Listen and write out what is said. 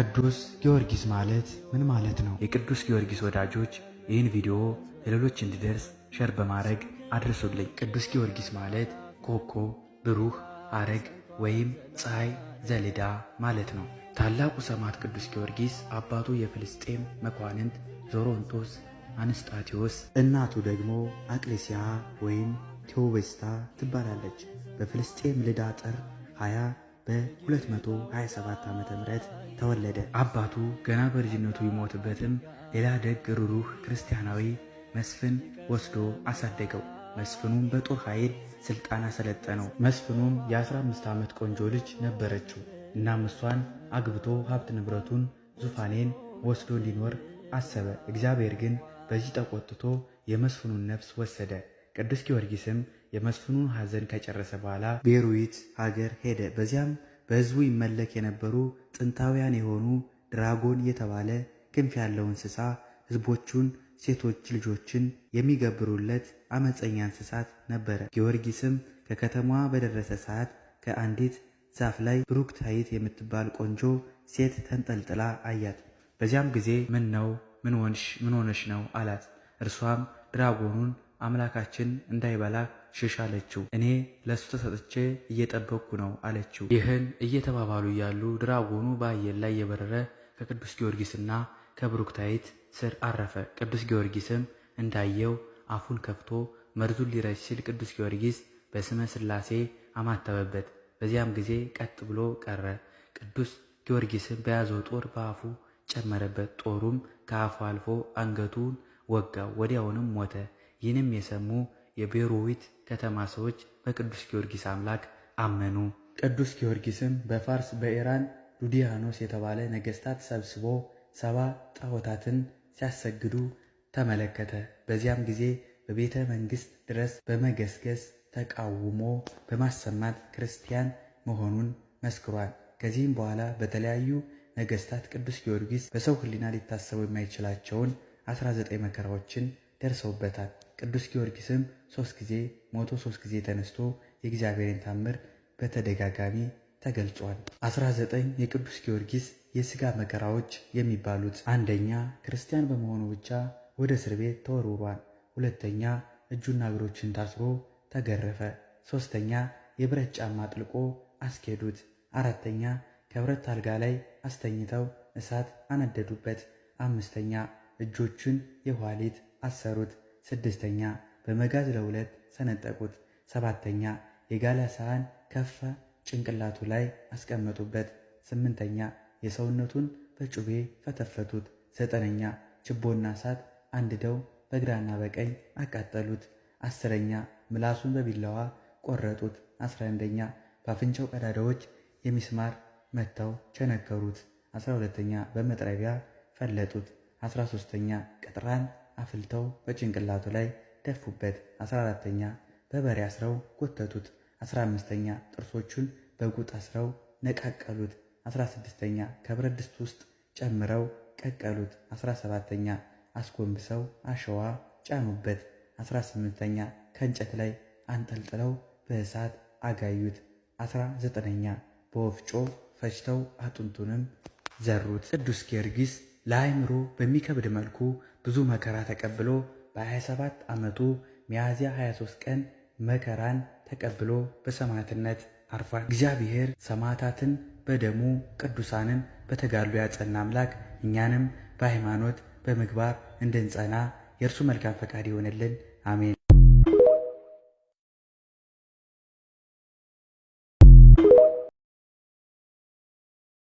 ቅዱስ ጊዮርጊስ ማለት ምን ማለት ነው? የቅዱስ ጊዮርጊስ ወዳጆች ይህን ቪዲዮ ለሌሎች እንዲደርስ share በማድረግ አድርሱልኝ። ቅዱስ ጊዮርጊስ ማለት ኮከብ፣ ብሩህ፣ ሐረግ ወይም ፀሐይ ዘልዳ ማለት ነው። ታላቁ ሰማዕት ቅዱስ ጊዮርጊስ አባቱ የፍልስጤም መኳንንት ዞሮንቶስ አንስጣቴዎስ፣ እናቱ ደግሞ አቅሌስያ ወይም ቴዎቤስታ ትባላለች። በፍልስጤም ልዳ ጥር 20 በ227 ዓ ም ተወለደ። አባቱ ገና በልጅነቱ ቢሞትበትም ሌላ ደግ ሩሩህ ክርስቲያናዊ መስፍን ወስዶ አሳደገው። መስፍኑም በጦር ኃይል ስልጣን አሰለጠነው። መስፍኑም የ15 ዓመት ቆንጆ ልጅ ነበረችው። እናም እሷን አግብቶ ሀብት ንብረቱን ዙፋኔን ወስዶ ሊኖር አሰበ። እግዚአብሔር ግን በዚህ ተቆጥቶ የመስፍኑን ነፍስ ወሰደ። ቅዱስ ጊዮርጊስም የመስፍኑን ሐዘን ከጨረሰ በኋላ ቤሩዊት ሀገር ሄደ። በዚያም በሕዝቡ ይመለክ የነበሩ ጥንታውያን የሆኑ ድራጎን የተባለ ክንፍ ያለው እንስሳ ሕዝቦቹን ሴቶች ልጆችን የሚገብሩለት አመፀኛ እንስሳት ነበረ። ጊዮርጊስም ከከተማዋ በደረሰ ሰዓት ከአንዲት ዛፍ ላይ ብሩክታይት የምትባል ቆንጆ ሴት ተንጠልጥላ አያት። በዚያም ጊዜ ምን ነው ምን ሆነሽ ነው አላት። እርሷም ድራጎኑን አምላካችን እንዳይበላ ሽሽ አለችው። እኔ ለእሱ ተሰጥቼ እየጠበቅኩ ነው አለችው። ይህን እየተባባሉ እያሉ ድራጎኑ በአየር ላይ የበረረ ከቅዱስ ጊዮርጊስና ከብሩክታይት ስር አረፈ። ቅዱስ ጊዮርጊስም እንዳየው አፉን ከፍቶ መርዙን ሊረጭ ሲል ቅዱስ ጊዮርጊስ በስመ ሥላሴ አማተበበት። በዚያም ጊዜ ቀጥ ብሎ ቀረ። ቅዱስ ጊዮርጊስም በያዘው ጦር በአፉ ጨመረበት። ጦሩም ከአፉ አልፎ አንገቱን ወጋው፣ ወዲያውንም ሞተ። ይህንም የሰሙ የቤሮዊት ከተማ ሰዎች በቅዱስ ጊዮርጊስ አምላክ አመኑ። ቅዱስ ጊዮርጊስም በፋርስ በኢራን ዱዲያኖስ የተባለ ነገሥታት ሰብስቦ 70 ጣዖታትን ሲያሰግዱ ተመለከተ። በዚያም ጊዜ በቤተ መንግሥት ድረስ በመገስገስ ተቃውሞ በማሰማት ክርስቲያን መሆኑን መስክሯል። ከዚህም በኋላ በተለያዩ ነገሥታት ቅዱስ ጊዮርጊስ በሰው ሕሊና ሊታሰቡ የማይችላቸውን 19 መከራዎችን ደርሰውበታል። ቅዱስ ጊዮርጊስም ሶስት ጊዜ ሞቶ ሶስት ጊዜ ተነስቶ የእግዚአብሔርን ታምር በተደጋጋሚ ተገልጿል። 19 የቅዱስ ጊዮርጊስ የሥጋ መከራዎች የሚባሉት፣ አንደኛ ክርስቲያን በመሆኑ ብቻ ወደ እስር ቤት ተወርውሯል። ሁለተኛ እጁና እግሮችን ታስሮ ተገረፈ። ሦስተኛ የብረት ጫማ አጥልቆ አስኬዱት። አራተኛ ከብረት አልጋ ላይ አስተኝተው እሳት አነደዱበት። አምስተኛ እጆቹን የኋሊት አሰሩት። ስድስተኛ በመጋዝ ለሁለት ሰነጠቁት። ሰባተኛ የጋለ ሰሃን ከፈ ጭንቅላቱ ላይ አስቀመጡበት። ስምንተኛ የሰውነቱን በጩቤ ፈተፈቱት። ዘጠነኛ ችቦና እሳት አንድደው በግራና በቀኝ አቃጠሉት። 10ኛ ምላሱን በቢላዋ ቆረጡት። 11ኛ በአፍንጫው ቀዳዳዎች የሚስማር መጥተው ቸነከሩት። 12ኛ በመጥረቢያ ፈለጡት። 13ኛ ቅጥራን አፍልተው በጭንቅላቱ ላይ ደፉበት። 14ኛ በበሬ አስረው ጎተቱት። 15ኛ ጥርሶቹን በጉጥ አስረው ነቃቀሉት። 16ኛ ከብረት ድስት ውስጥ ጨምረው ቀቀሉት። 17ኛ አስጎንብሰው አሸዋ ጫኑበት። 18ኛ ከእንጨት ላይ አንጠልጥለው በእሳት አጋዩት። 19ኛ በወፍጮ ፈጭተው አጥንቱንም ዘሩት። ቅዱስ ጊዮርጊስ ለአእምሮ በሚከብድ መልኩ ብዙ መከራ ተቀብሎ በ27 ዓመቱ ሚያዝያ 23 ቀን መከራን ተቀብሎ በሰማዕትነት አርፏል። እግዚአብሔር ሰማዕታትን በደሙ ቅዱሳንን በተጋድሎ ያጸና አምላክ እኛንም በሃይማኖት በምግባር እንድንጸና የእርሱ መልካም ፈቃድ ይሆንልን። አሜን።